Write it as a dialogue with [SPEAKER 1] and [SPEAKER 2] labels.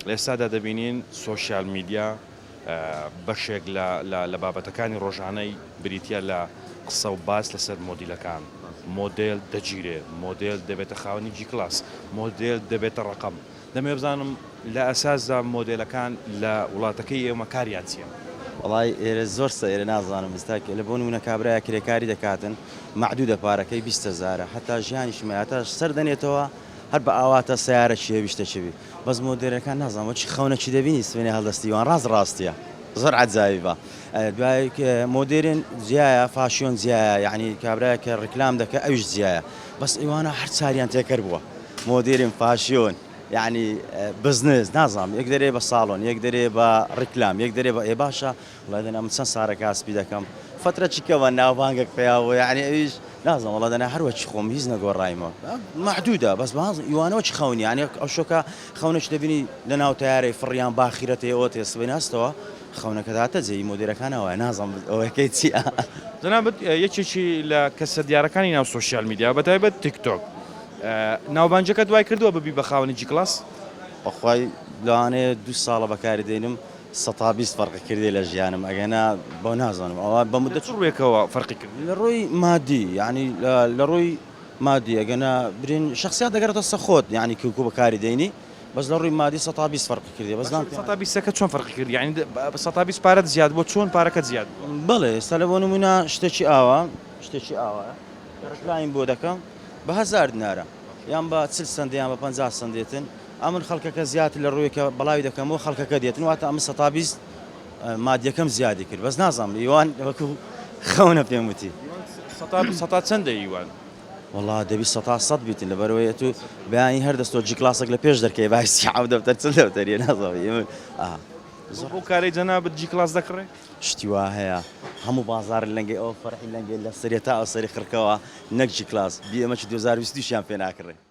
[SPEAKER 1] لە ئێستادا دەبینین سۆشیال میدیا بەشێک لە لە بابەتەکانی ڕۆژانەی بریتییە لە قسە و باس لەسەر مۆدیلەکان، مۆدێل دەگیرێ، مۆدێل دەبێتە خاوەنی جی کلاس، مۆدێل دەبێتە ڕەقەم. دەمەوێت بزانم لە ئەساسدا مۆدێلەکان لە وڵاتەکەی ئێمە کاریان چییە؟
[SPEAKER 2] وەڵای ئێرە زۆر سەیرە نازانم ئیستا لە بۆ نمونە کابرایە کرێکاری دەکاتن مەعدودە پارەکەی 20 هەزارە هەتا ژیانیشی مایە هەتا سەر دەنێتەوە هەر بە ئاواتە سەیارە چیە ویشتە چ بی بەس مۆدێرنەکان نازانم وەچی خەونەکی دەبینی سبەینێ هەڵدەستی وان ڕاست ڕاستیە زۆر عەجایبە دوای مۆدێرن جیایە فاشیۆن جیایە یعنی کابرایە کە ڕیکلام دەکە ئەویش جیایە بەس ئیوانە هەر چاریان تێکەر بووە مۆدێرن فاشیۆن یعنی بزنس نازانم یەک دەرێ بە ساڵۆن یەک دەرێ بە ڕیکلام یەک دەرێ بە ئێ باشە وڵای دەنا من چەند سارە کاسپی دەکەم فترە چی کەمە ناوبانگەک پەیا بوو یعنی ئەویش نازانم وەڵا دەنا هەر وەکی خۆم هیچ نەگۆڕایمەوە مەحدودە بەس باز ئیوانە وەکی خەونی یعنی ئەو شۆکە خەونەکی دەبینی لە ناو تەیارەی فڕیان باخیرەتێ ئەوە تێ سبەی هەستەوە خەونەکە داتە جێی مۆدێرەکان ئەوە نازانم ئەوەکەی چییە.
[SPEAKER 1] جەنابت یەکێکی لە کەسە دیارەکانی ناو سۆشیال میدیا بەتایبەت تیک تۆک ناوبانگەکەت وای کردووە ببی بە خاوەنی جی کلاس؟
[SPEAKER 2] بەخوای لەوانەیە دوو ساڵە بەکاری دێنم 120 فەرقی کردێ لە ژیانم ئەگەنا بۆ نازانم ئەوە بە
[SPEAKER 1] لە
[SPEAKER 2] مدە
[SPEAKER 1] چ ڕووێکەوە فەرقی کردووە؟
[SPEAKER 2] لە ڕووی مادی یعنی لە ڕووی مادی ئەگەنا برین شخصیات دەگەڕێتەوە سەر خۆت یعنی کو بەکاری دێنی بەس لە ڕووی مادی 120 فەرقی کردێ بەس
[SPEAKER 1] باشە
[SPEAKER 2] نام پێ
[SPEAKER 1] 120 ەکە چۆن فەرقی کرد یعنی 120 پارەت زیاد بووە چۆن پارەکەت زیاد بووە؟
[SPEAKER 2] بەڵێ ئێستا لە بۆ نموونە شتێکی ئاوا شتێکی ئاوایە ڕیکلامی بۆ دەکەم بە هەزار دینارە یان بە 40 سەنت یان بە 50 سەنت دێتن ئەمن خەڵکەکە زیاتر لە ڕوویەکە بەڵاوی دەکەمەوە خەڵکەکە دێتن واتە ئەمن 120 مادیەکەم زیادی کرد بەس نازانم ئیوان وەکو خەونە پێم وتی.
[SPEAKER 1] سەتا سەتا چەندە ئیوان؟
[SPEAKER 2] وەڵا دەبی سەتا سەد بیتن لەبەرئەوەی ئەتوو بەیانی هەر دەستۆ جی کلاسێک لە پێش دەرکەی بای سی حەوت دەفتەر چل دەفتەریە نازانم ئێمە ئا
[SPEAKER 1] زۆر بەو کارەی جەنابت جی کلاس دەکڕێ؟
[SPEAKER 2] شتی وا هەیە هەموو بازاڕی لەنگەی ئەوە فەرعی لەنگەی لە سەریە تا ئەو سەری خڕکەوە نەک جی کلاس بی ئێمە چ 2022 شیان پێ ناکڕێ.